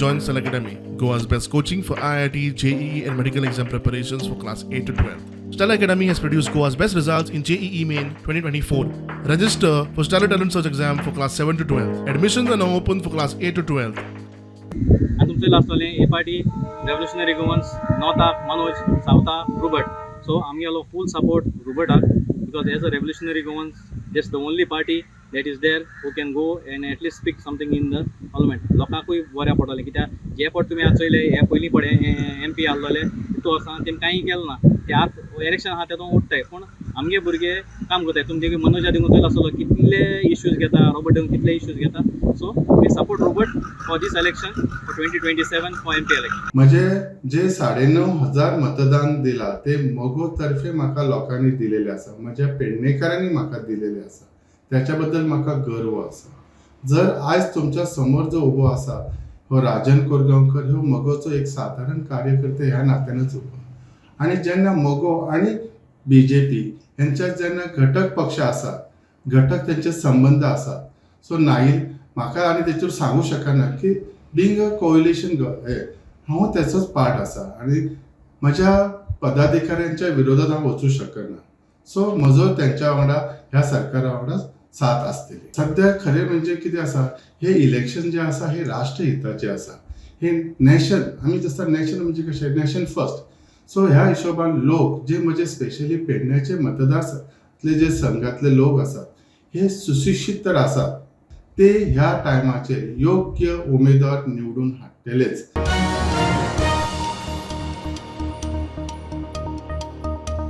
Join Stellar Academy, Goa's best coaching for IIT, JEE, and medical exam preparations for class 8 to 12. Stellar Academy has produced Goa's best results in JEE Main 2024. Register for Stellar Talent Search exam for class 7 to 12. Admissions are now open for class 8 to 12. आनी तुमचें आसतलें हे party revolutionary Goans नॉर्थाक Manoj, सावथाक Robert. So आमगेलो फूल support रुबर्टाक because as a Revolutionary Goans, that's the only party that is there who can go and at least speak something in the parliament. लोकांकूय बऱ्या पडटलें, कित्याक जे पट तुमी आतां चोयले, हे पयलीं पडे एम पी आहलोले तितू वर्सां तेमी कांय केलें ना. ते आतां इलेक्शन आहा तेतून उठताय, पूण आमगे भुरगे काम करताय. तुमी मनोजा देखून चोयला आसतलो कितले इश्यूज घेता, रॉबर्ट देखून कितले इश्यूज घेता. So we support Robert for this election, for 2027, for MP election. म्हजे जे 9500 मतदान दिला ते मगो तर्फे म्हाका लोकांनी दिलेले आसा, म्हज्या पेडणेकारांनी म्हाका दिलेले आसा. त्याच्या बद्दल म्हाका गर्व आसा. जर आयज तुमच्या समोर जो उबो आसा हो राजन कोरगांवकर, हो मगोचो एक सादारण कार्यकर्ते ह्या नात्यानच उबो. आनी जेन्ना मगो आनी बीजेपी हेंच्या जेन्ना घटक पक्ष आसा, घटक तेंचे संबंद आसा, सो नाईल म्हाका आनी तेचेर सांगू शकना की बिंग अ कोएलिशन हे हांव तेचोच पार्ट आसा आनी म्हज्या पदाधिकाऱ्यांच्या विरोधात हांव वचूं शकना. सो म्हजो तेंच्या वांगडा, ह्या सरकारा वांगडा साथ आसतली. सद्या खरें म्हणजे कितें आसा, हे इलेक्शन जे आसा हे राष्ट्रहिताचें आसा. हे नॅशन आमी जसं नॅशन म्हणजे कशें, नॅशन फर्स्ट. सो ह्या हिशोबान लोक जे म्हजे स्पेशली पेडण्याचे मतदारसंघातले जे संघातले लोक आसात, हे सुशिक्षीत तर आसात, ते ह्या टायमाचेर योग्य उमेदवार निवडून हाडटलेच.